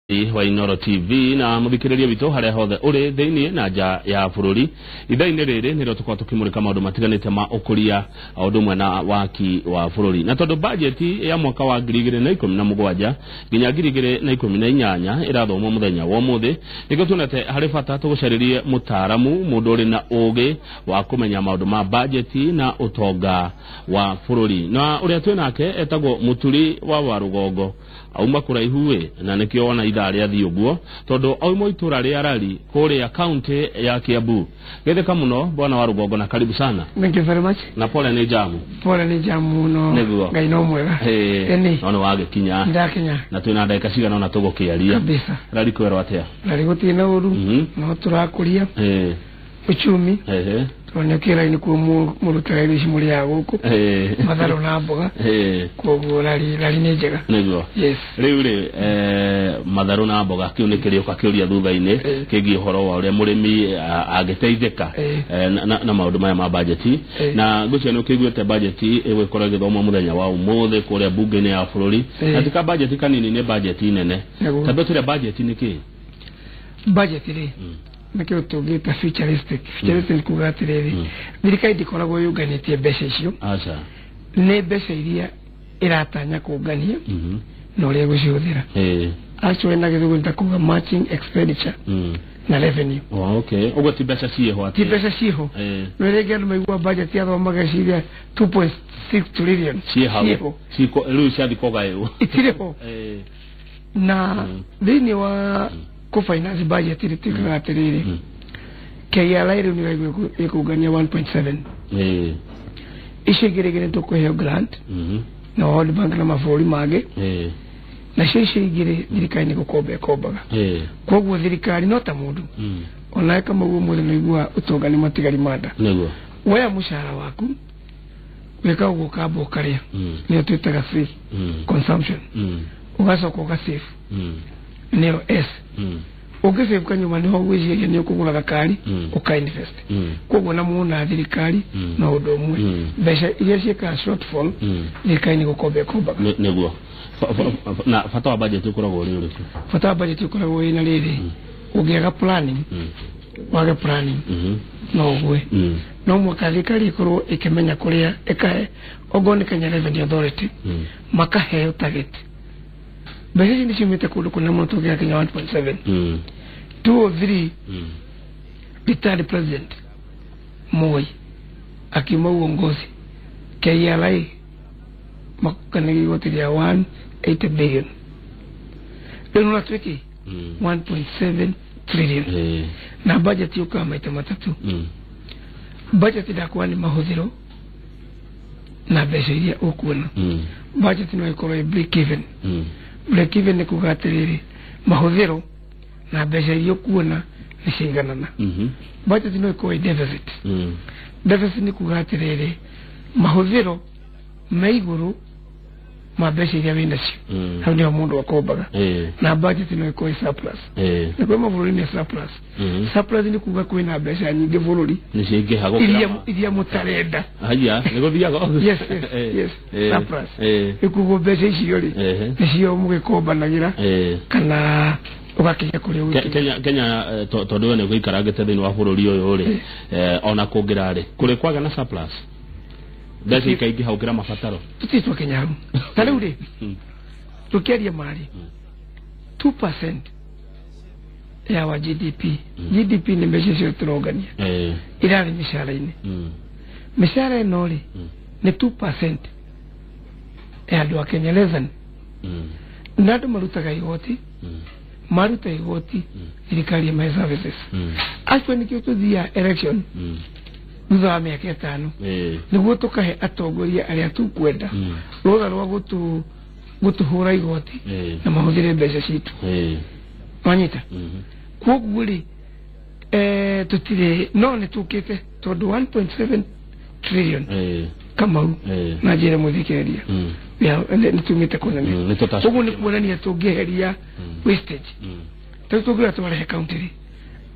Wa Inoro TV na muthikiriria witũ harĩa hothe ũrĩ thĩinĩ na nja ya bũrũri, ithaa-inĩ rĩrĩ nĩrĩo tũkoragwo tũkĩmũrĩka maũndũ matiganĩte ma ũkũria o ũndũ ũmwe na waki wa bũrũri. Na tondũ bajeti ya mwaka wa 2017 nginya 2018 ĩrathomwo mũthenya wa ũmũthĩ, nĩkĩo tuonete harĩ bata tũgũcarĩrie mũtaaramu, mũndũ ũrĩ na ũgĩ wa kũmenya maũndũ ma bajeti na ũtonga wa bũrũri. Na ũrĩa twĩ nake etagwo Mũturi wa Warũgongo, auma kũraihu ĩ, na nĩkĩo wona ithaa rĩathiĩ ũguo, tondũ auma itũra rĩa Rari kũrĩa kaunti ya Kiambu. Geithĩka mũno, bwana wa Rũgongo, na karibu sana. Thank you very much. Na pole nĩ jamu. Pole nĩ jamu no. Nĩguo. Ngai no mwega. Ĩni. No nĩ wagĩkinya. Ndakinya. Na twĩna ndagĩka cigana ũna tũgũkĩaria. Kabisa. Rari kwerwo atĩa? Rari gũtirĩ na ũru. No tũrakũria uchumi. Tondũ kĩra-inĩ kuo mũrutaga irio ici mũrĩaga gũkũ. Matharũ na mboga. Koguo rari rari nĩ njega. Nĩguo. Yes. Rĩu rĩ, matharũ na mboga kĩu nĩ kĩrĩũka kĩũria thutha-inĩ kĩgiĩ ũhoro wa ũrĩa mũrĩmi angĩteithĩka na maũndũ maya ma bajeti. Na ngwĩciria nĩ ũkĩiguĩte bajeti ĩgũgĩkorwo ĩgĩthomwo mũthenya wa ũmũthĩ kũrĩa bunge-inĩ ya bũrũri. Na ti ka bajeti kanini, nĩ bajeti nene. Nĩguo. Tambia tũrĩa bajeti nĩ kĩĩ? Budget rĩ, nĩkĩo tũngĩta futuristic. Futuristic nĩ kuga atĩrĩrĩ, thirikari ndĩkoragwo yũnganĩtie mbeca icio. Aca. Nĩ mbeca iria ĩratanya kũngania na ũrĩa ĩgũcihũthĩra. Actually na gĩthũngũ nĩ ta kuga matching expenditure na revenue. Oh, okay. Ũguo ti mbeca ciĩho atĩ? Ti mbeca ciĩho. No rĩngĩ andũ maigua budget yathoma mageciria 2.6 trillion ciĩ hau. Ciĩho. Rĩu ciathiĩ kũgaywo. Itirĩ ho. Na thĩinĩ wa kũ-finance budget rĩ, twĩkaga atĩrĩrĩ, KRA rĩu nĩ ĩkũngania 1.7. Icio ingĩ rĩngĩ nĩ tũkũheo grant na World Bank na mabũrũri mangĩ. Nacio icio ingĩ rĩ, thirikari nĩ gũkomba ĩkombaga. Koguo thirikari no ta mũndũ onawe kama ũguo mũthĩ nĩiguaga ũtonga nĩ matigari ma nda. Nĩguo. Woya mũcara waku wĩka ũguo, ũkamba ũkarĩa, nĩyo twĩtaga C, consumption. Ũgacoka ũgasave, nĩyo S. Ũngĩsave kanyuma nĩho gwĩciria nĩ ũkũgũra gakari, ũka-invest. Koguo na muona thirikari no ũndũ ũmwe, mbeca iria ciĩkaga shortfall, thirikari nĩ gũkomba ĩkombaga. Nĩguo. Na bata wa bajeti ũkoragwo ũrĩ ũrĩkũ? Bata wa budget ũkoragwo wĩna rĩrĩ, ũngĩaga planning, wage planning, no ũgwe. No mwaka thirikari ĩkorwo ĩkĩmenya kũrĩa ĩkahe, okorwo nĩ Kenya Revenue Authority, makaheo target. Mbeca ici nĩ ciumĩte kũndũ kũnene mũno tũngĩgakinya 1.7. 203, retired president Moi akiuma uongozi, KRA makũkanagia igoti rĩa 180 billion. Rĩu nĩ twĩki 1.7 trillion. Na budget yũkaga maita matatũ. Budget ndakuwa nĩ mahũthĩro na mbeca iria ũkuona. Budget no ĩkorwo ĩ break even. Break even nĩ kuga atĩrĩrĩ, mahũthĩro na mbeca iria ũkuona nĩ ciaiganana. Budget no ĩkorwo ĩ deficit. Deficit nĩ kuga atĩrĩrĩ, mahũthĩro me igũrũ ma mbeca iria wĩ nacio. Hau nĩho mũndũ akombaga. Na budget no ĩkorwo ĩ surplus. Na kwĩ mabũrũri nĩ surplus. Surplus nĩ kuga kwĩna mbeca nyingĩ bũrũri nĩ ciaingĩha gũkĩra iria iria mũtarenda. Haya, nĩ gũthiaga ũguo. Yes. Yes, surplus. Nĩ kuga mbeca icio rĩ, nĩcio mũgĩkombanagĩra kana ũgakinya kũrĩa ũgĩkinya. Kenya, tondũ we nĩ ũgĩikarangĩte thĩinĩ wa bũrũri ũyũ rĩ, ona kũngĩra rĩ, kũrĩ kwagĩa na surplus, mbeca ikaingĩha gũkĩra mabataro? Tũtirĩ twakinya hau. Ta rĩu rĩ, tũkĩaria marĩ 2% ya wa GDP. GDP nĩ mbeca icio tũrongania irarĩ mĩcara-inĩ. Mĩcara ĩno rĩ, nĩ 2% ya andũ a Kenya, less than. Na andũ marutaga igoti. Maruta igoti, thirikari ĩmahe services. Actually nĩkĩo tũthiaga election thutha wa mĩaka 5, nĩguo tũkahe atongoria arĩa tũkwenda rũtha rwa gũtũhũra igoti na mahũthĩre mbeca citũ. Wanyita? Mhm. Koguo rĩ, tũtirĩ, no nĩ tũkĩte tondũ 1.7 trillion, Kamau, na njĩre mũthikĩrĩria, nĩ tumĩte kũnene. Nĩ tũtacokia. Koguo nĩ kuonania tũngĩeheria wastage. Tondũ tũngĩra twarehe kaunti rĩ,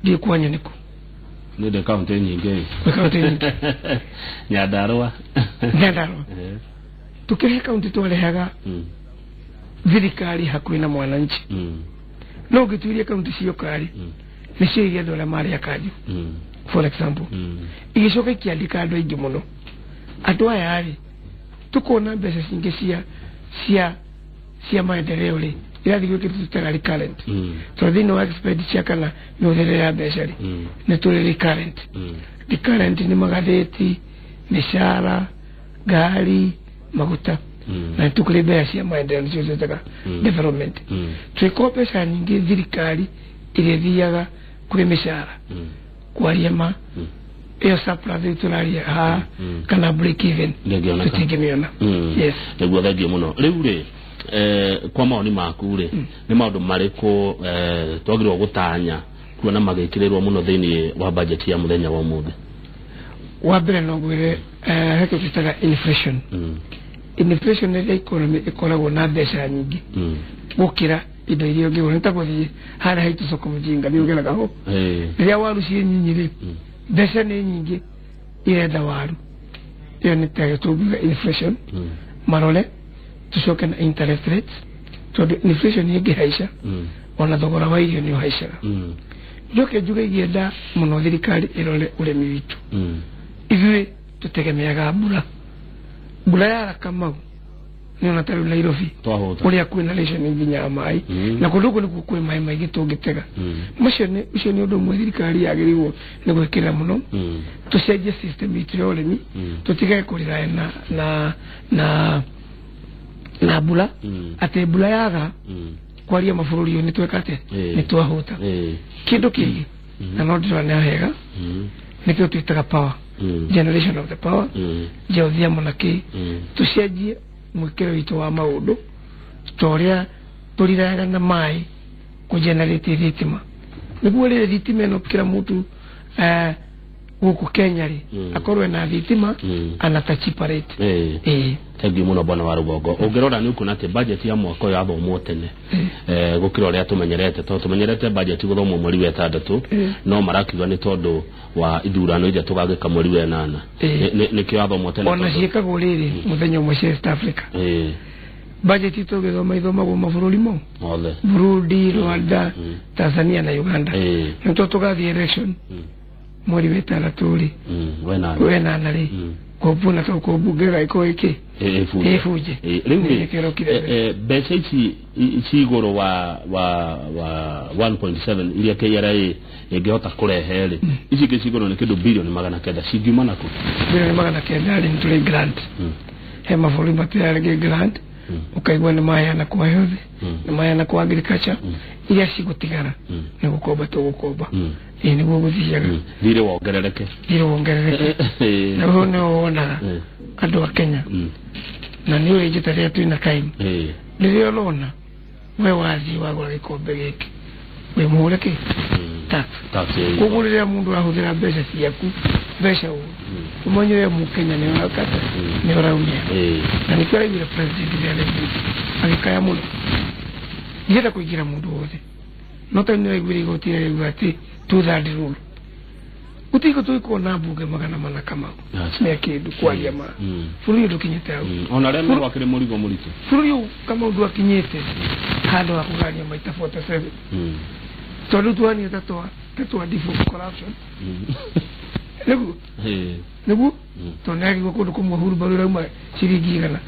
ndiĩ kwanya nĩkũ. Nĩ ndĩ kaunti nyingĩ. Gwĩ kaunti nyingĩ. Nyandarũa. Nyandarũa. Tũkĩrehe kaunti twarehaga thirikari hakuhĩ na mwananchi. No ũngĩtuĩria kaunti cioka rĩ, nĩcio iria andũ arĩa marĩ akanjũ, for example, igĩcoka ikĩandĩka andũ aingĩ mũno. Andũ aya rĩ, tũkona mbeca cingĩ cia maendeleo rĩ, irathiĩ gwĩ kĩndũ tũtaga recurrent, tondũ thĩinĩ wa expenditure kana mĩhũthĩre ya mbeca rĩ, nĩ tũrĩ recurrent. Recurrent nĩ magathĩti, mĩcara, ngari, maguta, na nĩ tũkũrĩ mbeca cia maendeleo, nĩcio twĩtaga development. Twĩkorwo mbeca nyingĩ thirikari ĩrĩthiaga kwĩ mĩcara, kwaria ma, ĩyo surplus rĩu tũraria haha kana break even ndĩngĩoneka. Tũtingĩmĩona. Yes. Nĩguo, thengiũ mũno. Rĩu rĩ, kwa mawoni maku rĩ, nĩ maũndũ marĩkũ twagĩrĩirwo gũtanya kuona magĩkĩrĩrwo mũno thĩinĩ wa budget ya mũthenya wa ũmũthĩ? Wa mbere no ngwĩre, he kĩndũ twĩtaga inflation. Inflation ĩrĩa economy ĩkoragwo na mbeca nyingĩ gũkĩra indo iria ũngĩgũra. Nĩ ta gũthiĩ harĩa haitũ soko mjinga, nĩ ũgeraga ho, rĩrĩa waru ciĩ nyinyi rĩ, mbeca nĩ nyingĩ irenda waru. Ĩyo nĩ ta tũngiuga inflation. Marore tũcoke na interest rates, tondũ inflation ĩngĩhaica, ona thogora wa irio nĩ ũhaicaga. Njoke njuge ingĩenda mũno thirikari ĩrore ũrĩmi witũ. Ithuĩ tũtegemeaga mbura. Mbura yara, Kamau, nĩ ona ta rĩu Nairobi twahũta ũrĩa kwĩna ration nginya ya maĩ, na kũndũ gũkũ nĩkuo kwĩ maĩ maingĩ tũngĩtega. Macio nĩ ũcio nĩ ũndũ ũmwe thirikari yagĩrĩirwo nĩ gwĩkĩrĩra mũno. Tũcenjie system itũ ya ũrĩmi, tũtige kũrĩra na mbura, atĩ mbura yaga, kwaria mabũrũri ũyũ nĩ tweka atĩa? Nĩ twahũta. Kĩndũ kĩngĩ na no ndĩrona wega, nĩkĩo twĩtaga power generation of the power, geothermal na kĩ. Tũcenjie mwĩkĩre witũ wa maũndũ, ta ũrĩa tũriraga na maĩ kũgenerate thitima, nĩguo rĩrĩ thitima ĩno kila mũtu gũkũ Kenya rĩ, akorwo ena thitima ana ta cheaper rate. Ĩĩ. Thengiũ mũno, bwana wa Rũgongo. Ũngĩrora nĩ ũkuona atĩ budget ya mwaka ũyũ yathomwo tene gũkĩra ũrĩa tũmenyerete, tondũ tũmenyerete budget gũthomwo mweri wa ĩtandatũ, no marakiuga nĩ tondũ wa ithurano iria tũgagĩka mweri wa ĩnana. Nĩkĩo yathomwo tene. Ona ciĩkagwo rĩrĩ mũthenya ũmwe cia East Africa. Budget tũgĩthoma ithomagwo mabũrũri mo mothe. Burundi, Rwanda, Tanzania na Uganda. Nĩ tondũ tũgathiĩ election mweri wa ĩtandatũ rĩ, wenana. Wenana rĩ, kombu na to kombunge gagĩkorwo ĩkĩ ĩbunje. Ĩbunje. Rĩu rĩ, Nĩ gĩkĩro mbeca ici ci igũrũ wa 1.7 iria KRA ĩngĩhota kũrehe rĩ, ici ingĩ ci igũrũ nĩ kĩndũ 900 bilioni cingiuma nakũ? 900 bilioni rĩ, nĩ tũrĩ grant. He mabũrũri matũyarĩge grant, ũkaigua nĩ maheana kwa health, nĩ maheana kwa agriculture. Iria cigũtigara nĩ gũkomba tũgũkomba. Ĩĩ, nĩguo gũthiaga. Thirĩ wongerereke. Thirĩ wongerereke. Na ũyũ nĩ wonaga andũ a Kenya, na nĩ ũrĩ njĩta rĩrĩa twĩna time, rĩrĩa ũrona we wathiĩ wagũra gĩkombe gĩkĩ, wĩ mũhũre kĩ tax. Tax. Koguo rĩrĩa mũndũ arahũthĩra mbeca ciaku mbeca ũru, ũmenye we mũkenya nĩ ũrakata, nĩ ũraumia. Na nĩkĩo araiguire president rĩrĩa arembunge agĩkaya mũno, ndienda kũingĩra mũndũ wothe, no tarĩu nĩ araiguire igoti rĩrauga atĩ two third rule gũtirĩ tũgĩkorwo na mbunge 400, Kamau. Aca. Mea kĩndũ kwaria ma, bũrũri ũyũ ndũkinyĩte hau. Ona arĩa merwo akĩrĩ mũrigo mũritũ. Bũrũri ũyũ, Kamau, ndwakinyĩte handũ ha kũgania maita 47, tondũ twania ta twa default corruption, nĩguo nĩguo, tondũ nĩagĩrwo kũndũ kũmwe hurumbarũ ĩrauma ciringi 100,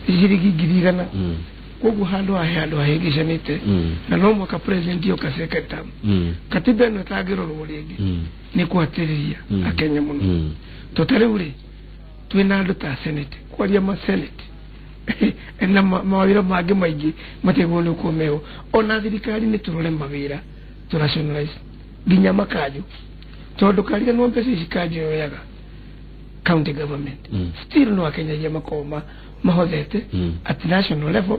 ciringi 100,000. Koguo handũ hahe handũ hahĩngĩcanĩte, na no mwaka president yoka second term, katiba ĩno ĩtangĩrorwo rĩngĩ nĩ kũhatĩrĩria akenya mũno. To ta rĩu rĩ, twĩna andũ ta senate, kwaria ma senate na mawĩra mangĩ maingĩ matigwo nĩ ũkũmewo. Ona thirikari nĩ tũrore mawĩra, tũ rationalize nginya makanjũ, tondũ kariganĩrwo mbeca ici kanjũ yoyaga county government, still no akenya iria makoragwo mahothete at national level,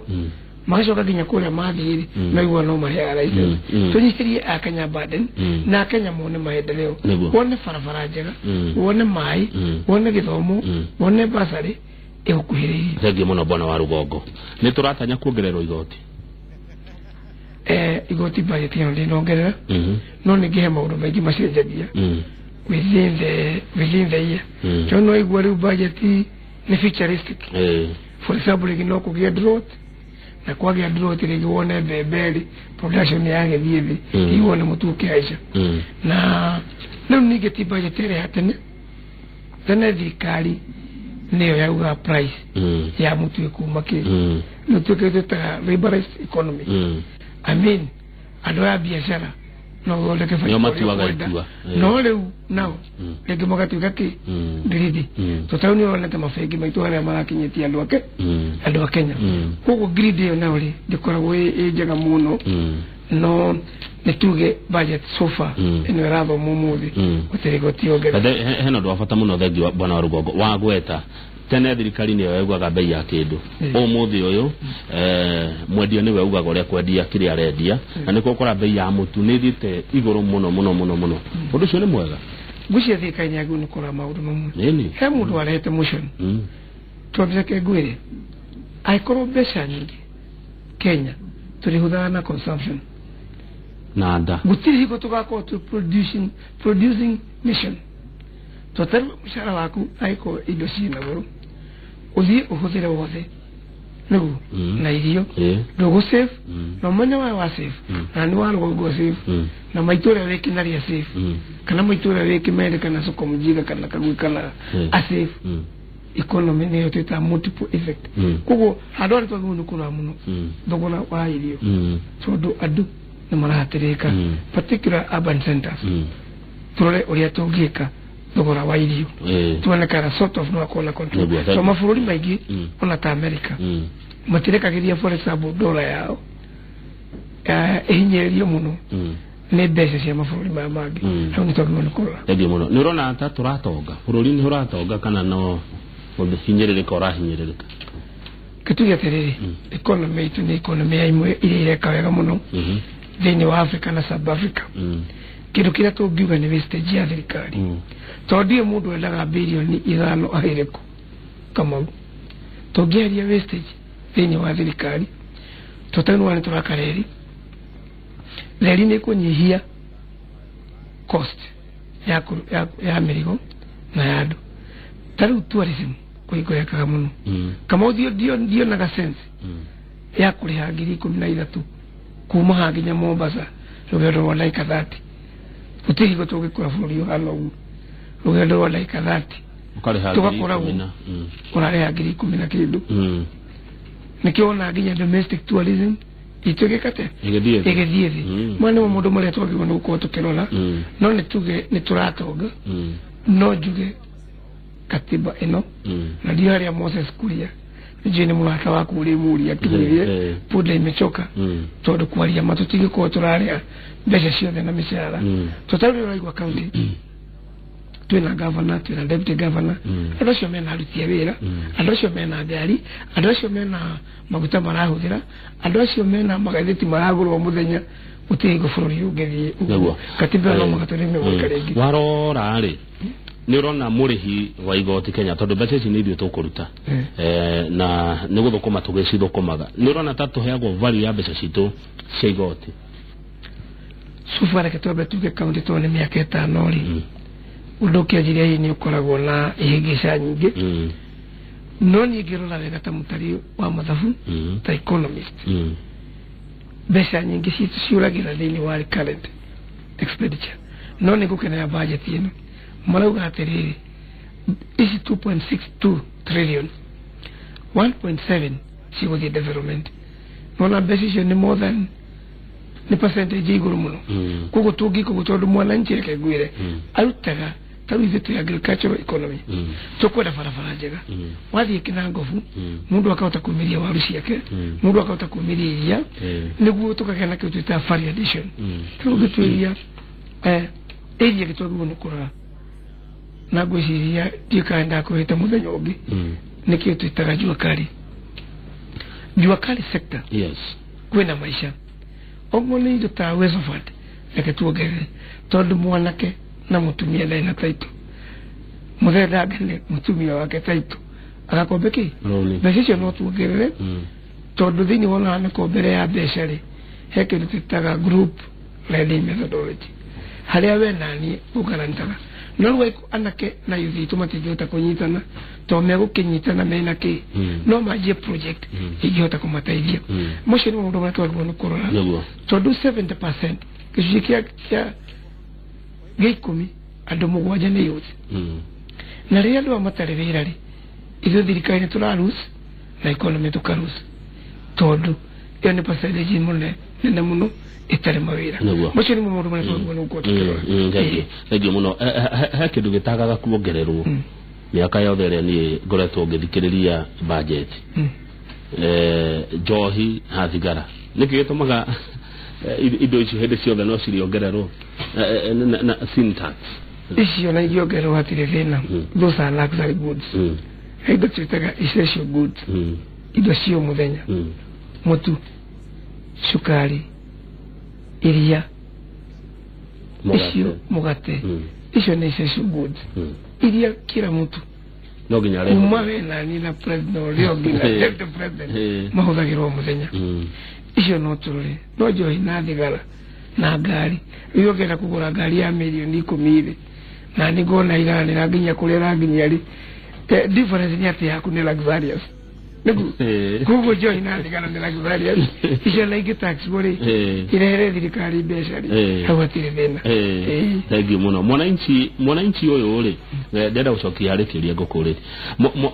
magacoka nginya kũrĩa mathiĩ rĩ, maigua no maheaga license. Tũnyihĩrie akenya burden, na akenya mone maendeleo. Nĩguo. Wone barabara njega, wone maĩ, wone gĩthomo, wone basarĩ ĩgũkuhĩrĩirie. Thengiũ mũno, bwana wa Rũgongo. Nĩ tũratanya kuongererwo igoti? Igoti budget ĩno ndĩnongerera, no ningĩ he maũndũ maingĩ macenjagia within the year, tondũ no igua rĩu budget nĩ futuristic. For example, rĩngĩ no kũgĩe drought, Na kwagĩa drought rĩngĩ wone mbembe rĩ production yagĩthiĩ thĩ, iwone mũtu ũkĩhaica. Na rĩu ningĩ ti budget ĩrĩa ya tene. Tene thirikari nĩyo yauga price ya mũtu ĩkuma kĩ. Rĩu tuĩkĩte ta liberalized economy. I mean, andũ a biacara no ũthondeke Nĩo baita ũrĩa matuaga ũkwenda. itua. No rĩu nao rĩngĩ magatuĩka kĩ greedy. Tondũ nĩ ũronete mabengi maitũ harĩa marakinyĩtie andũ ake, andũ a Kenya. Koguo greed ĩyo nayo rĩ ndĩkoragwo ĩ njega mũno. No nĩ tuge budget so far ĩno ĩrathomwo ũmũthĩ, gũtirĩ gũtiongerera. Hena ũndũ wa bata mũno, thengi bwana wa rũgongo wagweta tene thirikari nĩyo yaugaga bei ya kĩndũ. Ũmũthĩ ũyũ mwendia nĩwe ugaga ũrĩa kwendia kĩrĩa arendia, na nĩkĩo ũkora bei ya mũtu nĩ ĩthiĩte igũrũ mũno mũno mũno mũno. Ũndũ ũcio nĩ mwega? Ngwĩciria thirikari nĩ yagĩrĩirwo nĩ kũrora maũndũ mamwe. Nĩni. He mũndũ warehete motion, tondũ reke ngwĩre, angĩkorwo mbeca nyingĩ Kenya tũrĩhũthagĩra na consumption, na nda, gũtirĩ hingo tũgakorwo twĩ producing nation. Twatarĩ mũcara waku, angĩkorwo indo ciĩna goro ũthiĩ ũhũthĩre wothe nĩguo na irio, ndũgũ save. Na ũmenye wa save na nĩ wa rũgongo save na maitũ ũrĩa wĩ kĩnaria save kana maitũ ũrĩa wĩ kĩmere kana soko mjinga kana kagui kana a save. Economy nĩyo twĩtaga multiple effect. Koguo handũ harĩa twagĩrĩirwo nĩ kũrora mũno thogora wa irio, tondũ andũ nĩ marahatĩrĩka, particular urban centers. Tũrore ũrĩa tũngĩka thogora wa irio, tuone kana sort of no akorwo na control. Nĩguo, thank So you. mabũrũri maingĩ, ona ta America, matirekagĩria, for example, dola yao ĩhinyĩrĩrio mũno nĩ mbeca cia mabũrũri maya mangĩ. Hau nĩ twagĩrĩirwo nĩ kũrora. Thengiũ mũno. Nĩ ũrona ta tũratonga, bũrũri nĩ ũratonga, kana no hinyĩrĩrĩka ũrahinyĩrĩrĩka? Kĩtuge atĩrĩrĩ, economy itũ nĩ economy ya imwe iria ireka wega mũno thĩinĩ wa Africa na Sub Africa. Kĩndũ kĩrĩa tũngiuga nĩ wastage ya thirikari, tondũ ndiũĩ mũndũ wendaga 5 birioni aheire kũ. Kamau, tũngĩeheria wastage thĩinĩ wa thirikari, tũtainwa nĩ tũraka reri, reri nĩ kũnyihia cost ya mĩrigo na ya andũ. Ta rĩu tourism kũhingũrekaga mũno. Kamau, ndionaga sense ya kũrĩha 13,000 kuma haha nginya Mombasa, rũgendo rwa ndagĩka 30. Gũtirĩ hingo tũngĩkora bũrũri ũhana ũguo, rũgendo rwa ndagĩka 30 ũkarĩha ngiri tũgakora ikũmi na ũrarĩha ngiri ikũmi na kĩndũ. Nĩkĩo wona nginya domestic tourism itũ ĩgĩkate ĩgĩthiĩ thĩ. Ĩgĩthiĩ thĩ. Maya nĩmo maũndũ marĩa twagĩrĩirwo nĩ gũkorwo tũkĩrora. No nĩ tuge nĩ tũratonga, no njuge katiba ĩno na ndio harĩa Moses Kuria, nĩnjũĩ nĩ mũrata waku ũrĩmũria akinyĩrie punda imechoka, tondũ kwaria ma tũtingĩkorwo tũrarĩa mbeca ciothe na mĩcara. Tũtarĩ ũraigua county twĩna governor, twĩna deputy governor, andũ acio mena aruti a wĩra, andũ acio mena ngari, andũ acio mena maguta marahũthĩra, andũ acio mena magathĩti maragũrwo mũthenya. Gũtirĩ hingo bũrũri ũngĩthiĩ ũguo. Nĩguo. Katiba no mũhaka tũrĩme gwĩka rĩngĩ. Warora rĩ, nĩ ũrona mũrĩhi wa igoti Kenya, tondũ mbeca ici nĩ ithuĩ tũkũruta na nĩ gũthũkũma tũgĩcithũkũmaga, nĩ ũrona ta tũheagwo value ya mbeca citũ cia igoti? Cuba, reke twambe tuge kaunti tondũ nĩ mĩaka 5 rĩ, ũndũ ũkĩanjirie hihi nĩ ũkoragwo na ihĩngĩca nyingĩ. No niĩ ngĩrora wega ta mũtari wa mathabu, ta economist, mbeca nyingĩ citũ ciũragĩra thĩinĩ wa recurrent expenditure. No nĩ ngũkenera budget ĩno, marauga atĩrĩrĩ, ici 2.62 trillion, 1.7 cigũthiĩ development. Nona mbeca icio nĩ more than, nĩ percentage igũrũ mũno. Koguo tũngĩka ũguo, tondũ mwananchi, reke ngwĩre, arutaga ta rĩu ithuĩ twĩ agricultural economy, tũkwenda barabara njega. Wathiĩ Kĩnangobu, mũndũ akahota kumĩria waru ciake, mũndũ akahota kumĩria iria, nĩguo tũkagĩa na kĩndũ twĩtaga value addition. Rĩu ũngĩtuĩria area gĩtwagĩrĩirwo nĩ kũrora, na ngwĩciria ndiũĩ kana ndakwĩrĩte mũthenya ũngĩ, nĩkĩo twĩtaga jua kali, jua kali sector. Kwĩna maica oguo nĩ indo ta Wesofat, reke tuongerere, tondũ mwanake na mũtumia ndarĩ na taito, mũthee ndangĩne mũtumia wake taito agakombe kĩ. Roni. Mbeca icio no tuongerere, tondũ thĩinĩ wona mĩkombere ya mbeca rĩ, he kĩndũ twĩtaga group lending methodology, harĩa we naniĩ ũgarantaga No rĩu anake na youth itũ matingĩhota kũnyitana tondũ megũkĩnyitana mena kĩ, no manjie project ingĩhota kũmateithia. Macio nĩ maũndũ marĩa twagĩrĩirwo nĩ kũrora, tondũ 70% gĩcunjĩ kĩa 10 andũ 7 nĩ youth. Na rĩrĩa andũ aya matarĩ wĩra rĩ, ithuĩ thirikari nĩ tũra lose na economy tũka lose, tondũ ĩyo nĩ percentage mũnene nene mũno ĩtarĩ mawĩra. Macio nĩmo maũndũ marĩa twagĩrĩirwo nĩ gũkorwo tũkĩrora. Thengiũ mũno. He kĩndũ gĩtagaga kuongererwo mĩaka yothe ĩrĩa niĩ ngoretwo ngĩthikĩrĩria budget, njohi na thigara. Nĩkĩ gĩtũmaga indo icio hĩndĩ ciothe no ciriongererwo na sin tax? Icio na ingĩongererwo hatirĩ thĩna. Those are luxury goods. He indo twĩtaga essential goods, indo cia o mũthenya, mũtu, cukari, iria, icio, mũgate, icio nĩ essential goods iria kila mtu no nginya kuma we nani na president ũrĩa ũngĩ na deputy president mahũthagĩrwo mũthenya. Icio no tũrore, no njohi na thigara na ngari, rĩu ũngĩenda kũgũra ngari ya mirioni 10 rĩ, na nĩ ngona iranĩra nginya kũrĩa ĩranginyia rĩ, difference nĩ atĩ yaku nĩ luxurious nĩguo. Koguo njohi na thigara nĩ luxurious, icio na ingĩ taxwo rĩ, irehere thirikari mbeca rĩ, hau hatirĩ thĩna. Thengiũ mũno. Mwananchi ũyũ rĩ, ndĩrenda gũcokia harĩ kĩũria ngũkũrĩtie.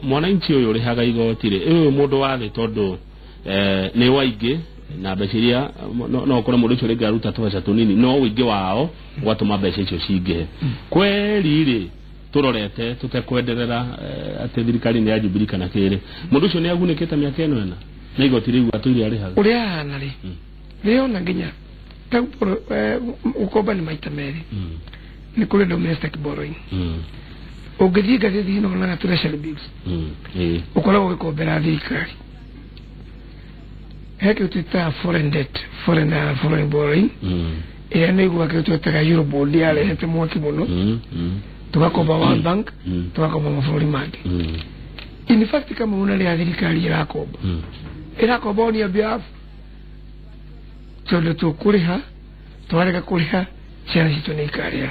Mwananchi ũyũ ũrĩhaga igoti rĩ, ũyũ mũndũ wa thĩ, tondũ nĩ waingĩ na mbeca iria no ũkore mũndũ ũcio rĩngĩ aruta tũbeca tũnini, no ũingĩ wao ũgatũma mbeca icio cingĩhe kweri rĩ, tũrorete tũtekwenderera atĩ thirikari nĩ ya Jubilee kana kĩrĩ, mũndũ ũcio nĩ agunĩkĩte mĩaka ĩno ĩna na igoti rĩu atũire arĩhaga? Ũrĩa ahana rĩ, rĩona nginya ta gũkomba nĩ maita merĩ. Nĩ kũrĩ domestic borrowing. Ũngĩthiĩ ngathĩti-inĩ wonaga treasury bills, ũkoragwo ũgĩkombera thirikari. He kĩndũ twĩtaga foreign debt, foreign borrowing, ĩrĩa nĩ iguaga kĩndũ twĩtaga Eurobond yarehete mwaki mũno, tũgakomba World Bank, tũgakomba mabũrũri mangĩ. In fact, kama una rĩrĩa thirikari ĩrakomba, ĩrakomba on your behalf, tondũ tũkũrĩha, twarega kũrĩha ciana citũ nĩ ikarĩha.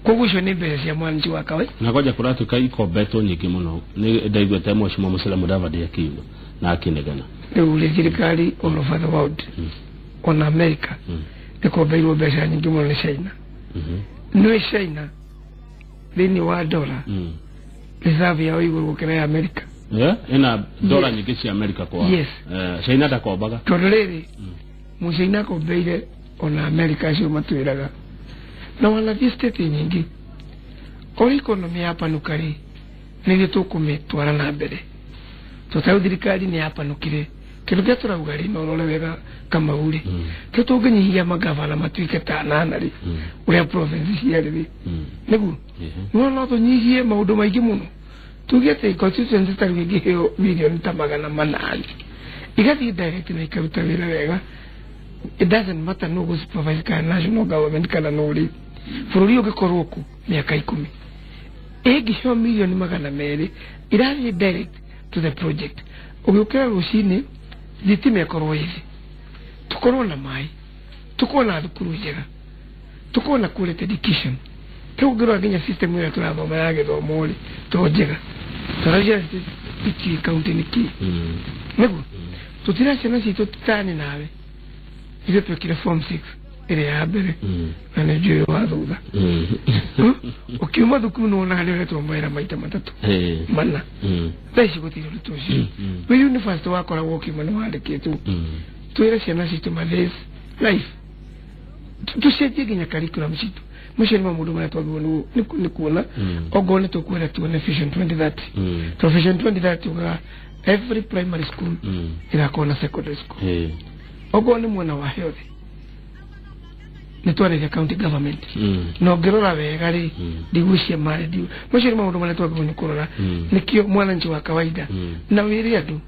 Koguo icio nĩ mbeca cia mwananchi wa kawaida. Na kwanja kũratuĩka ikombetwo nyingĩ mũno, nĩ ndaiguĩte Mheshimiwa Musalia Mudavadi akiuga na akĩnegena. Rĩu rĩ, thirikari all over the world, ona America ĩkombeirwo mbeca nyingĩ mũno nĩ China. Nĩ China thĩinĩ wa dola reserve yao igũrũ gũkĩra ya America. Ĩna dola nyingĩ cia America kwa China ndakombaga. Tondũ rĩrĩ, mũcaina akombeire ona America acio matwĩraga na wanathiĩ state nyingĩ. Ũrĩa economy yapanuka rĩ, nĩguo tũkũmĩtwara na mbere, tondũ thirikari nĩ yapanukire. Kĩndũ kĩrĩa tũrauga rĩ, no ũrore wega Kamau rĩ, kĩo tũngĩnyihia magavana matuĩke ta anana rĩ, ũrĩa province ciarĩ rĩ, nĩguo no tũnyihie maũndũ maingĩ mũno. Tuge atĩ constituency ta rĩu ĩngĩheo mirioni ta 800 igathiĩ direct na ikaruta wĩra wega, it doesn't matter no gũ supervise kana national government kana no rĩ, bũrũri ũngĩkorwo kũ mĩaka 10 ĩngĩheo mirioni 200 irathiĩ direct to the project. Ũgĩũkĩra rũcinĩ, thitima ĩkorwo ĩthĩ, tũkorwo na maĩ, tũkorwo na thukuru njega, tũkorwo na quality education. Rĩu ũngĩrora nginya system ĩrĩa tũrathoma ya gĩthomo rĩ, to njega tũracia itiũĩ kaunti nĩ kĩ nĩguo tũtira ciana citũ tani nawe. Ithuĩ twekire form 6 ĩrĩa ya mbere na nĩ njũĩ wa thutha. Ũkiuma thukuru nĩ wonaga nĩ ũretwo mawĩra maita matatũ mana. Thaa ici gũtirĩ ũritũ ũcio. Wĩ university wakoragwo ũkiuma nĩ wandĩkĩtwo. Twĩre ciana citũ ma this life, tũcenjie nginya curriculum citũ. Macio nĩ maũndũ marĩa twagĩrĩirwo nĩ kuona. Ongorwo nĩ tũkwenda tuone Vision 2030, to Vision 2030 ugaga every primary school ĩrakorwo na secondary school. Ongorwo nĩ mwena wa health, nĩ twarĩria county government, na ũngĩrora wega rĩ, ndigwĩcia marĩ ndiũ. Macio nĩ maũndũ marĩa twagĩrĩirwo nĩ kũrora, nĩkĩo mwananchi wa kawaida na wĩre andũ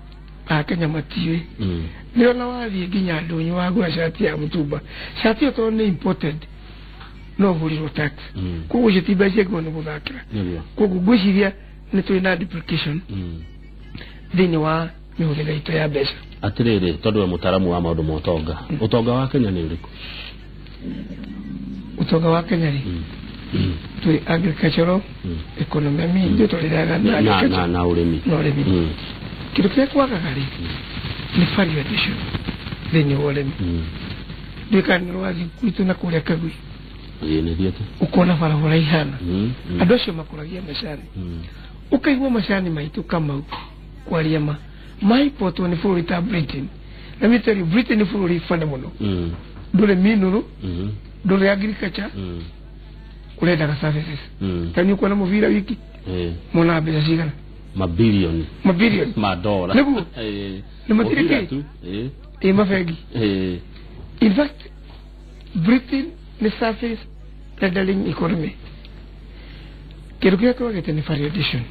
a Kenya matiũĩ. Nĩ ona wathiĩ nginya ndũnyũ wagũra cati ya mũtumba, cati ĩyo tondũ nĩ imported no ũhũrĩrwo tax. Koguo icio ti mbeca ciagĩrĩirwo nĩ gũthakĩra. Koguo ngwĩciria nĩ tũrĩ na duplication thĩinĩ wa mĩhũthĩre itũ ya mbeca. Atĩrĩrĩ, tondũ we mũtaaramu wa maũndũ ma ũtonga, ũtonga wa Kenya nĩ ũrĩkũ? Ũtonga wa Kenya rĩ, Twĩ agricultural economy ithuĩ tũrĩraga na na ũrĩmi. Na ũrĩmi. Kĩndũ kĩrĩa kwagaga rĩ nĩ value addition thĩinĩ wa ũrĩmi. Ndiũĩ kana nĩ rwathiĩ gwitũ na kũrĩa Kagui. Ĩĩ nĩ thiĩte. Ũkona barabara ihana. Andũ acio makũragia macani. Ũkaigua macani maitũ Kamau kwaria ma maipotwo nĩ bũrũri ta Britain. Let me tell you, Britain nĩ bũrũri bane mũno. Ndũrĩ mineral, ndũrĩ agriculture, ũrendaga services. Ta nĩ ũkuona mũbira wiki mona mbeca cigana? Mabilioni. Mabilioni. Ma dola. Nĩguo. Nĩ matirĩ kĩ? Ĩ mabengi. In fact, Britain nĩ service rendering economy. Kĩndũ kĩrĩa twagĩte nĩ value addition.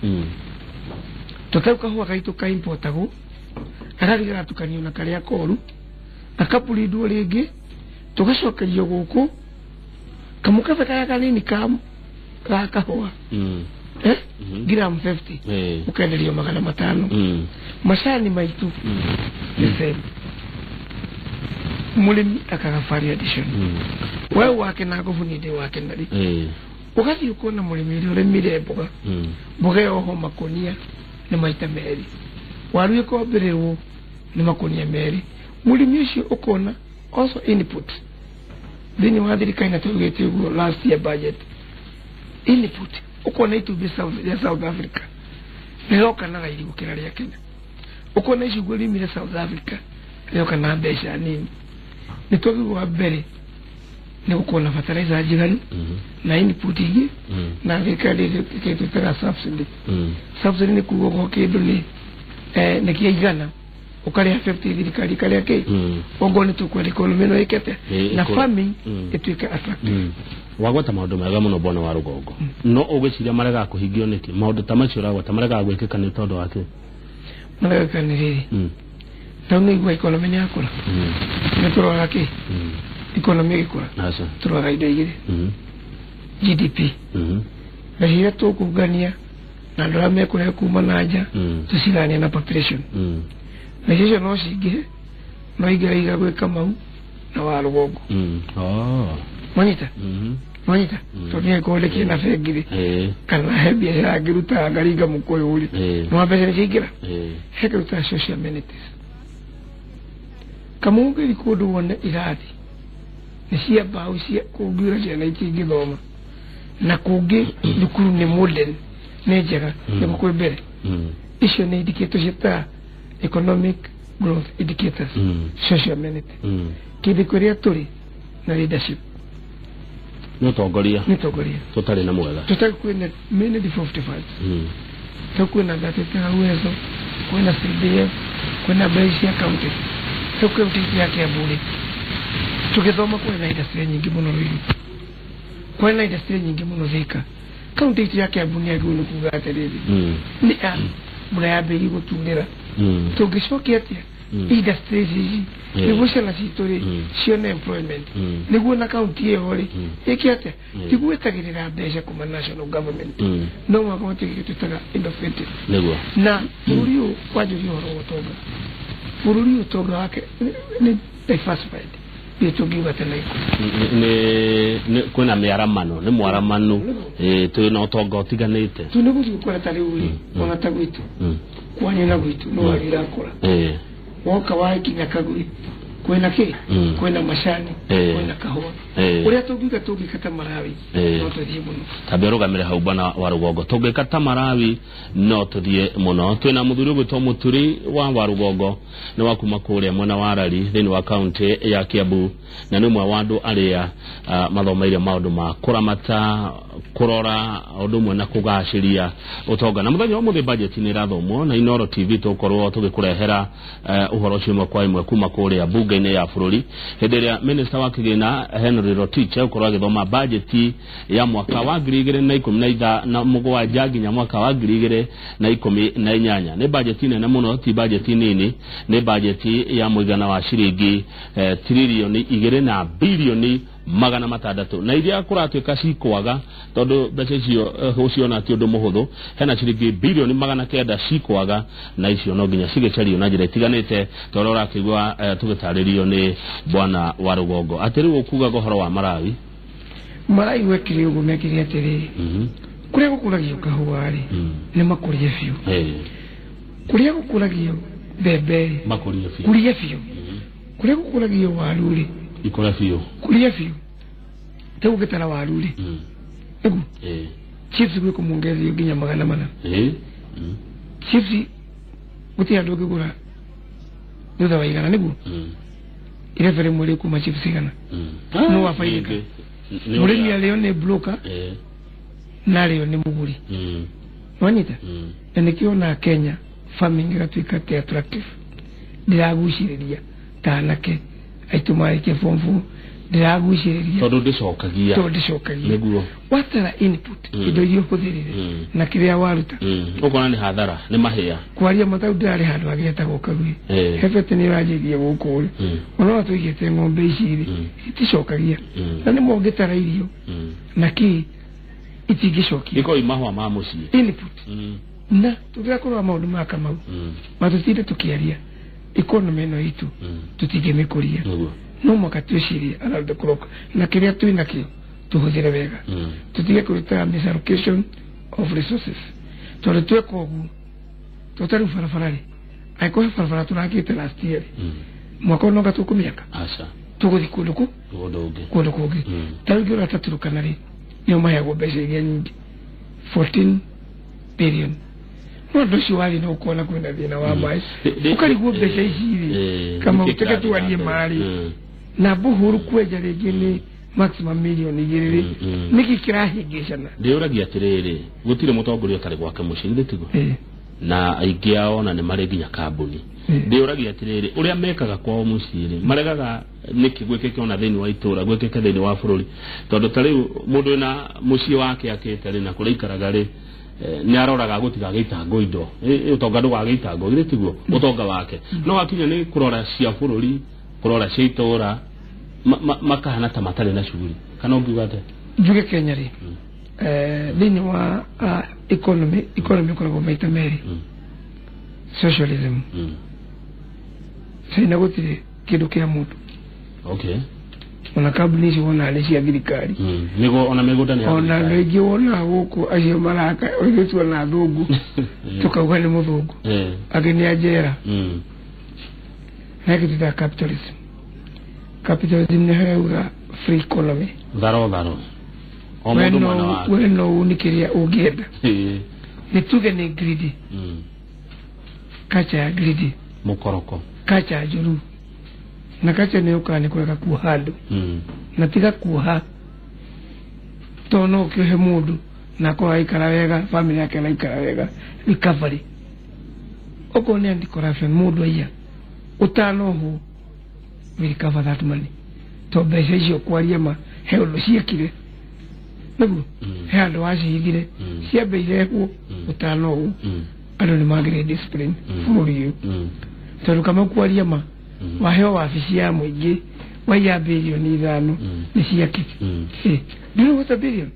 Tũtau kahũa gaitũ ka importagwo, gagathiĩ gagatukanio na karĩa koru, gakapurindwo rĩngĩ, tũgacokerio gũkũ, kamũkebe karĩa kanini ka ga kahũa gram 50 ũkenderio 500. Macani maitũ the same. Mũrĩmi akaga value addition. We wake na ngobu ni ndĩ wake na rĩ. Ũgathiĩ ũkona mũrĩmi ũrĩa ũrĩmire mboga, mboga yoho makũnia nĩ maita merĩ, waru ĩkombĩrĩrwo nĩ makũnia merĩ. Mũrĩmi ũcio ũkona also input thĩinĩ wa thirikari, na tũugĩte ũguo last year budget, input ũkona itumbĩ rĩa South Africa rĩroka na raithi gũkĩra rĩa Kenya, ũkona icungwa riumire South Africa rĩroka na mbeca nini. Nĩ twagĩrĩirwo wa mbere nĩ gũkorwo na fertilizer njiganu na input ingĩ, na thirikari ĩtwĩtaga subsidy. Subsidy nĩ kuga okorwo kĩndũ nĩ nĩ kĩa igana ũkarĩha 50, thirikari ĩkarĩha kĩ. Ũguo nĩ tũkwenda economy ĩno ĩkĩte na farming ĩtuĩke attractive. Wagweta maũndũ mega mũno bwana wa Rũgongo. No ũgwĩciria maregaga kũhingio nĩkĩ? Maũndũ ta macio ũragweta maregaga gwĩkĩka nĩ tondũ wa kĩ? Maregeka nĩ rĩrĩ, tondũ nĩ igua economy nĩ yakũra, nĩ tũroraga kĩ? Economy ĩgĩkũra tũroraga indo igĩrĩ, GDP, mbeca iria tũkũngania na andũ arĩa mekũrehe kuma na nja, tũciganie na population. Mbeca icio no cingĩhe, no ingĩraiga gwĩ Kamau na wa Rũgongo. Mwanyita? Mwanyita? Tondũ nĩ angĩkorwo ndĩkĩrĩ na bengi rĩ, kana he biacara angĩruta ngaringa mũkũyũ rĩ, no mbeca nĩ ciaingĩra. He kĩndũ social amenities. Kamau ũngĩthiĩ kũndũ wone irathi nĩ cia mbaũ cia kũngiura ciana itingĩthoma, na kũngĩ thukuru nĩ modern nĩ njega nĩguo kwĩ mbere. Icio nĩ indicators ciĩtaga economic growth indicators, social amenity. Kĩndũ kĩrĩa tũrĩ na leadership nĩ ũtongoria, nĩ ũtongoria tũtarĩ na mwega, tũtarĩ kwĩna many default funds, so kwĩna gatete Uwezo, kwĩna CDF, kwĩna mbeca cia county, so kwĩ county ya Kiambu rĩ, tũgĩthoma kwĩna industry nyingĩ mũno Ruiru, kwĩna industry nyingĩ mũno Thika. County itũ ya Kiambu nĩ yagĩrĩirwo nĩ kuga atĩrĩrĩ, nĩ a mbura yambĩrĩirie gũturĩra, tũngĩcokia atĩa industries ici nĩguo ciana citũ rĩ cione employment, nĩguo na county ĩyo rĩ ĩke atĩa, ti gwetagĩrĩra mbeca kuma national government, no mũhaka matuĩke twĩtaga innovative. Nĩguo. Na bũrũri ũyũ wanjũria ũhoro wa ũtonga, bũrũri ũyũ ũtonga wake nĩ diversified, nĩ tũngiuga tena nĩ kwĩna mĩaramano, nĩ mwaramano, twĩna ũtonga ũtiganĩte. Tu nĩ gũthiĩ gũkora ta rĩu rĩ, ona ta gwitũ kwanyu na gwitũ no waru irakũra, woka wakinya Kagui kwĩna kĩ? Kwĩna macani, kwĩna kahũa. Ũrĩa tũngiuga tũngĩka ta Malawi no tũthiĩ mũno. Tambe ũrũgamĩre hau bwana wa Rũgongo, tũngĩka ta Malawi no tũthiĩ mũno. Twĩna mũthuri ũgwĩtwo Mũturi wa Rũgongo, nĩ wa kuma kũrĩa mwena wa Rari thĩinĩ wa kaunti ya Kiambu, na nĩ ũmwe wa andũ arĩa mathomeire maũndũ ma kũramata, kũrora ũndũ ũmwe na kũgacĩria ũtonga. Na mũthenya wa ũmũthĩ budget nĩ ĩrathomwo na Inooro TV tũgũkorwo tũgĩkũrehera ũhoro ũcio ĩmwe kwa ĩmwe kuma kũrĩa bunge-inĩ ya bũrũri, hĩndĩ ĩrĩa minister wa kĩgĩna Henry Rotich egũkorwo agĩthoma budget ya mwaka wa 2017 nginya mwaka wa 2018. Nĩ budget nene mũno, ti budget nini, nĩ budget ya mũigana wa ciringi tiririoni 2 na bilioni 600, na iria kũratuĩka cikwaga tondũ mbeca icio gũciona ti ũndũ mũhũthũ. Hena ciringi bilioni 900 cikwaga, na icio no nginya cigĩcario na njĩra itiganĩte, ta ũrĩa ũrakĩigua tũgĩtarĩrio nĩ bwana wa Rũgongo. Atĩ rĩu ũkugaga ũhoro wa Malawi, Maraigua kire uguo mekire atĩrĩrĩ, kũrĩa gũkũragio kahũa rĩ, nĩ makũrie biũ. Kũrĩa gũkũragio mbembe rĩ, makũrie biũ. Kũrie biũ. Kũrĩa gũkũragio waru rĩ, ikũre biũ. Kũrie biũ. Rĩu ũngĩtara waru rĩ, nĩguo chips gwĩ kũmongerithio nginya 400. Chips gũtirĩ andũ ũngĩgũra thutha wa 100, nĩguo irebe rĩmwe rĩkuma chips 100. No wabaidika. Mũrĩmi arĩo nĩ broker na arĩo nĩ mũgũri. Wanyita? Na nĩkĩo na Kenya farming ĩgatuĩka ti attractive, ndĩragucĩrĩria ta anake aitũ marĩkia form 4, ndĩragucĩrĩria. Tondũ ndĩcokagia. Tondũ ndĩcokagia. Nĩguo. Watara input, indo iria ũhũthĩrire na kĩrĩa waruta, ũkona nĩ hathara, nĩ mahĩa. Kwaria matau ndĩrarĩ handũ hangĩ hetagwo Kaguĩ. Hebete nĩ ũranjĩirie gũkũ rĩ, ona tũigĩte ng'ombe ici rĩ, iticokagia. Na nĩ mongĩtara irio na kĩ, itingĩcokia. Iko mahũa ma mũciĩ. Input. Na tũngĩaga kũrora maũndũ maya Kamau, matũtinde tũkĩaria economy ĩno itũ, tũtingĩmĩkũria. No mũhaka twĩcirie around the clock, na kĩrĩa twĩ nakĩo tũhũthĩre wega, tũtige kũruta misallocation of resources, tondũ tweka ũguo, to ta rĩu barabara rĩ, angĩkorwo he barabara tũrakĩte last year rĩ, mwaka ũyũ noga tũkũmĩaka? Aca. Tũgũthiĩ kũndũ kũ Kũndũ ũngĩ. Kũndũ kũngĩ. Ta rĩu ngĩrora ta Turkana rĩ, nĩo maheagwo mbeca iria nyingĩ, 14 billion, no ũndũ ũcio warĩ no ũkona kwĩna thĩna wa maĩ, ũkarigwo mbeca ici rĩ, kama nĩkĩ ũteke kĩrathiĩ twarie na mbere? marĩ na buhuru kwenja rĩngĩ nĩ maximum 2 mirioni rĩ, nĩkĩ kĩrahĩngĩcana? Ndĩũragia atĩrĩrĩ, gũtirĩ mũtongoria ũtarĩ gwake mũciĩ, githĩ tiguo? Na aingĩ ao ona nĩ marĩ nginya kambuni. Ndĩũragia atĩrĩrĩ, ũrĩa mekaga kwao mũciĩ rĩ, maregaga nĩkĩ gwĩkĩke ona thĩinĩ wa itũra, gwĩkĩke thĩinĩ wa bũrũri? Tondũ ta rĩu mũndũ wĩna mũciĩ wake akĩte rĩ, na kũrĩa aikaraga rĩ, nĩ aroraga gũtigagĩitangwo indo. Ũtonga ndũgagĩitangwo, githĩ tiguo? Ũtonga wake no wakinya nĩ kũrora cia bũrũri, kũrora cia itũra, makahana ta matarĩ na shughuli, kana ũngiuga atĩa? Njuge Kenya rĩ, thĩinĩ wa economy ĩkoragwo maita merĩ. Socialism. China gũtirĩ kĩndũ kĩa mũndũ. Ona kambuni icio wonaga nĩ cia thirikari. Nĩguo, ona mĩgũnda nĩ ya Ona andũ thirikari. aingĩ wonaga gũkũ acio maraka ithuĩ tuona athũngũ tũkauga nĩ mũthũngũ, angĩ nĩ anjera. Na ĩngĩ twĩtaga capitalism. Capitalism nĩ harauga free economy. Tharo tharo, o We mũndũ no mwena wake. We no uni kĩrĩa ũngĩenda. Nĩ tuge nĩ greedy, culture ya greedy. Mũkoroko. Culture njũru, na culture nĩ yũkaga nĩ kũrega kuoha andũ. Na tiga kuoha, tondũ no ũkĩohe mũndũ na akorwo araikara wega, family yake araikara wega. Recovery, okorwo nĩ anti corruption, mũndũ aiya ũtanohwo, we recover that money, to mbeca icio kwaria ma he ũndũ ciĩkire nĩguo, he handũ wacihithire, ciambe irehwo ũtanohwo. Andũ nĩ magĩrĩire discipline bũrũri ũyũ, tondũ kama kwaria ma, waheo wabici ya mũingĩ, waiya 5 birioni nĩ ciake. Ndĩrũgũta birioni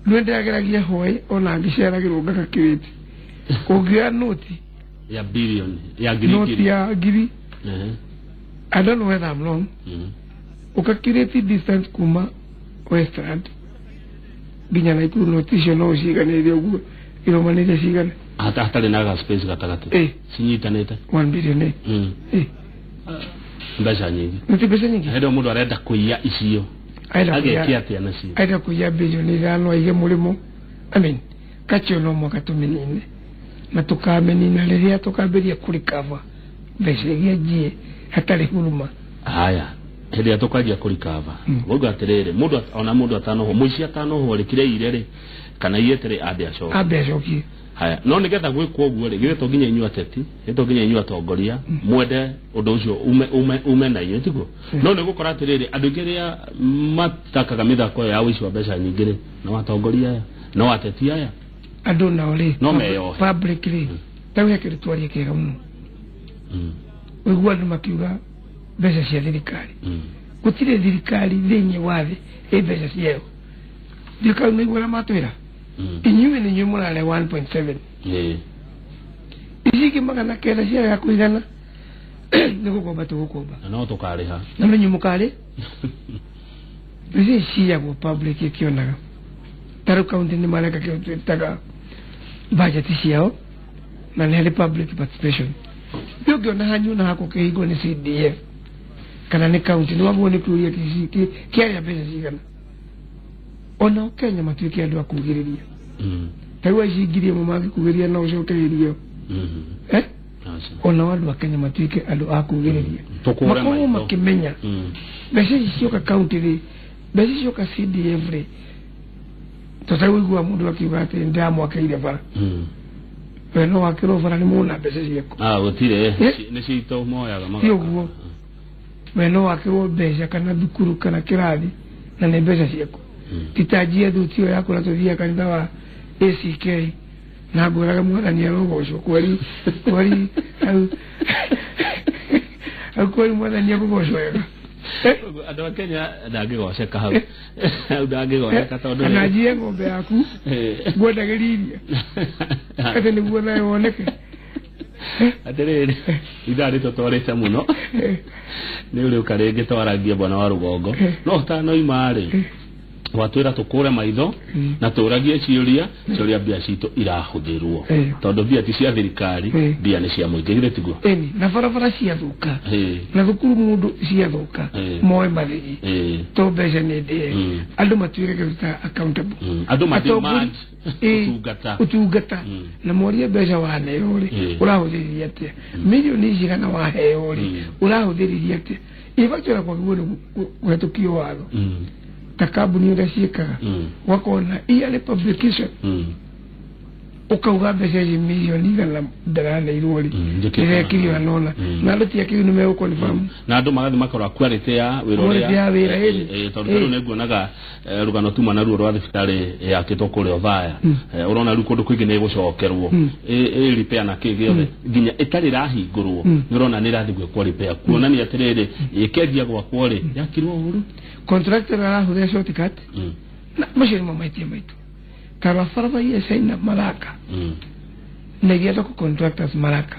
nĩ ndĩrageragia hwaĩ ona ngĩceragĩrwo ngakakĩrĩte ũngĩoya noti Ya bilioni ya ngiri noti ngiri. ya ngiri. I don't know whether I'm wrong. Ũkakirĩti distance kuma Westland nginya Naikuru, noti icio no ũciganĩre ũguo irũmanĩire cigana? Hata hatarĩ na ga space gatagatĩ. Cinyitanĩte. 1 billion. Mbeca nyingĩ. Nĩ ti mbeca nyingĩ. Hĩndĩ ĩyo mũndũ arenda kũiya icio Arenda ageke kũiya atĩa nacio? Arenda kũiya 5 birioni aige mũrĩmo. I mean, kacio no mwaka tũmĩnine, na tũkamĩnina rĩrĩa tũkambĩria kũrikava mbeca iria njie hatarĩ huruma. Haya, hĩndĩ ĩrĩa tũkanjia kũrikava, wauga atĩrĩrĩ, mũndũ ona mũndũ atanohwo, mũici atanohwo rĩ, kĩrĩa ire rĩ, kana iyĩte rĩ, ambe acoke. Ambe acokie. Haya, no nĩgetha gwĩkwo ũguo rĩ, githĩ to nginya inyuĩ ateti, githĩ to nginya inyuĩ atongoria mwende ũndũ ũcio ume na inyuĩ, tiguo? No nĩ gũkora atĩrĩrĩ, andũ aingĩ arĩa matakaga mĩthako ĩyo ya ũici wa mbeca nyingĩ rĩ, no atongoria aya, no ateti aya. Andũ nao rĩ, No meyohe. Public rĩ, tarĩu he kĩndũ twarie kĩega mũno. Ũigua andũ makiuga mbeca cia thirikari. Gũtirĩ thirikari thĩinĩ wa thĩ ĩ mbeca ciayo. Thirikari nĩ ũrĩa matwĩra, inyuĩ nĩ inyuĩ mũrarĩa 1.7, ici ingĩ 900 ciaga kũigana nĩ gũkomba tũgũkomba. Na no tũkarĩha. Na nĩ inyuĩ mũkarĩ. Mbeca ici ciyagwo public ĩkĩonaga. Ta rĩu kaunti nĩ mareka kĩndũ twĩtaga budget ciao na nĩ harĩ public participation. Nĩ ũngĩona hanyu na hakwo kĩhingwo nĩ CDF kana nĩ kaunti nĩ wagwo nĩ kĩũria kĩarĩa mbeca cigana. Onao Kenya matuĩke andũ a kugĩrĩria. Ta rĩu aici 1000 mangĩkugĩrĩria no ũcokererio. Onao andũ a Kenya matuĩke andũ a kugĩrĩria. Makorwo makĩmenya mbeca ici cioka kaunti rĩ, mbeca ici cioka CDF rĩ, tũtarĩ mũndũ akiuga atĩ ndĩramwakĩire bara. We no wakĩrwo bara nĩ mũna mbeca ciaku. Gũtirĩ nĩ citũ moyaga magaka. Ti ũguo. We no wakĩrwo mbeca kana thukuru kana kĩrathi na nĩ mbeca ciaku. Ti ta njia thuti ĩyo yakũra tũthiaga kanitha wa ACK na ngwĩraga mwathani arogocwo kweri kweri hau kweri mwathani akũgocwo wega. Andũ a Kenya ndangĩgoceka hau. Hau ndangĩgoceka tondũ kana njie ng'ombe yaku ngwendagĩria iria atĩ nĩguo nayo woneke. Atĩrĩrĩ, ithaa rĩtũtwarĩte mũno nĩ ũrĩũka rĩngĩ twarangie bwana wa rũgongo no ũtanoima rĩ watwĩra tũkũre maitho na tũragie ciũria ciũria mbia citũ irahũthĩrwo tondũ mbia ti cia thirikari, mbia nĩ cia mũingĩ, githĩ tiguo? Ĩni, na barabara ciathũka na thukuru mũndũ ciathũka moe marĩhi to mbeca nĩ ndĩe andũ matuĩke kĩndũ ta accountable, andũ ma demand ũtungata ũtungata na morie mbeca waneo rĩ ũrahũthĩririe atĩa, mirioni cigana waheo rĩ ũrahũthĩririe atĩa. Ibatiĩ kwagĩrĩirwo nĩ kũhetũkio watho ta kambuni ũrĩa ciĩkaga wakona yearly publication ũkauga mbeca ici mirioni igana ndaraneirwo rĩ ndĩrekirio nona na andũ ti akĩu nĩ megũconfirm na andũ magathiĩ makarora quality ya wĩra ũrĩa ya wĩra ĩrĩ tondũ rĩu nĩnguonaga rũgano tuma naruo rwa thibitarĩ yakĩtwo kũrĩa Othaya ũrona rĩu kũndũ kũingĩ nĩ ĩgũcokerwo ĩ repair na kĩ gĩothe nginya ĩtarĩ ĩrahingũrwo nĩ ũrona nĩ ĩrathiĩ gwĩkwo repair kuonania atĩrĩrĩ ĩkĩanjia gwakwo rĩ yakirwo ũru contractor arahũthĩra shortcut na macio nĩmo mahĩtia maitũ. Tarora barabara iria China maraka na iria local contractors maraka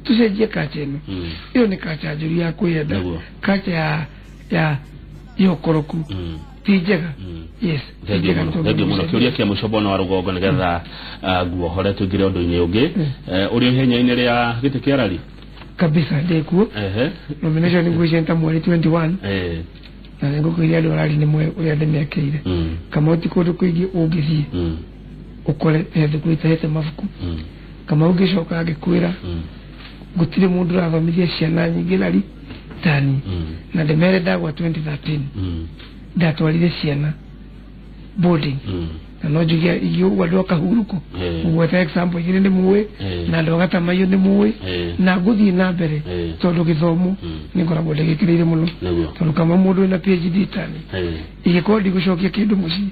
tucenjie kacha ĩno. Ĩyo nĩ kacha njũru ya kwĩyenda, kacha ya ũkoroku ti njega. Yes, ti njega. Thengiũ mũno. Kĩũria kĩa mũico bwana wa rũgongo nĩgetha nguohore tũingĩre ũndũ-inĩ ũngĩ ũrĩ ihenya-inĩ rĩa gĩtĩ kĩa rari kabisa ndĩkuo nomination ngwĩciria ta mweri 21 na nĩngũkwĩria andũ arari nĩ moĩ ũrĩa ndĩmekĩire. Kamau ti kũndũ kũingĩ ũngĩthiĩ ũkore he thukuru itahete mabuku. Kamau ngĩcoka ngĩkwĩra gũtirĩ mũndũ ũrathomithia ciana nyingĩ rari tani na ndĩmere ndagwa 2013 ndatwarire ciana boarding na no njuge ingĩũgua andũ a Kahuruko ũgweta example igĩrĩ nĩ mũĩ na andũ a Gatamaiyũ nĩ mũĩ na ngũthiĩ na mbere tondũ gĩthomo nĩ ngoragwo ndĩgĩkĩrĩire mũno tondũ kama mũndũ wĩna PhD tani ingĩkorwo ndigũcokia kĩndũ mũciĩ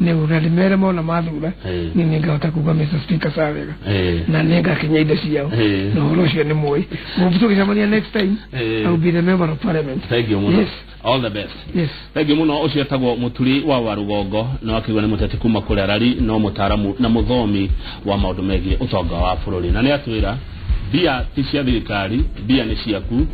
nĩ na ndĩmere mona mathura niĩ nĩngahota kuga Mr. Speaker sa wega na nĩngakinya indo ciao na ũhoro ũcio nĩ mũĩ. Tũgĩcemania next time I will be the member of parliament. Thank you mũno. All the best. Yes. Thank you mũno. Ũcio etagwo Mũturi wa Warugongo na akĩigua nĩ mũteti kuma kũrĩa Rari no mũtaaramu na mũthomi wa maũndũ megiĩ ũtonga wa bũrũri na nĩ atwĩra mbia ti cia thirikari, mbia nĩ ciaku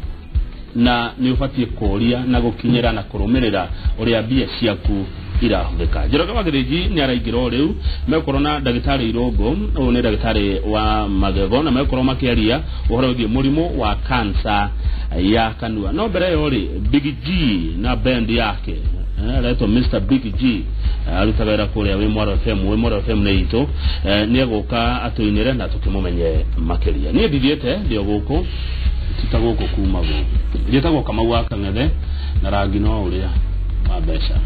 na nĩ ũbatiĩ kũũria na gũkinyĩra na kũrũmĩrĩra ũrĩa mbia ciaku irahũthĩka. Njoroge wa Gĩthĩnji nĩ araingĩra o rĩu megũkorwo na ndagĩtarĩ Irũngũ, ũyũ nĩ ndagĩtarĩ wa magego na megũkorwo makĩaria ũhoro wĩgiĩ mũrimũ wa cancer ya kanua. No mbere ĩyo rĩ, Big G na band yake aretwo Mr. Big G arutaga wĩra kũrĩa wĩ Mwaro FM, wĩ Mwaro FM nĩ itũ nĩ egũka atũinĩre na tũkĩmũmenye makĩria. Niĩ ndithiĩte ndĩ o gũkũ tita gũkũ kuma gũkũ njĩtagwo Kamau wa Kang'ethe na rangi no ũrĩa wa mbeca.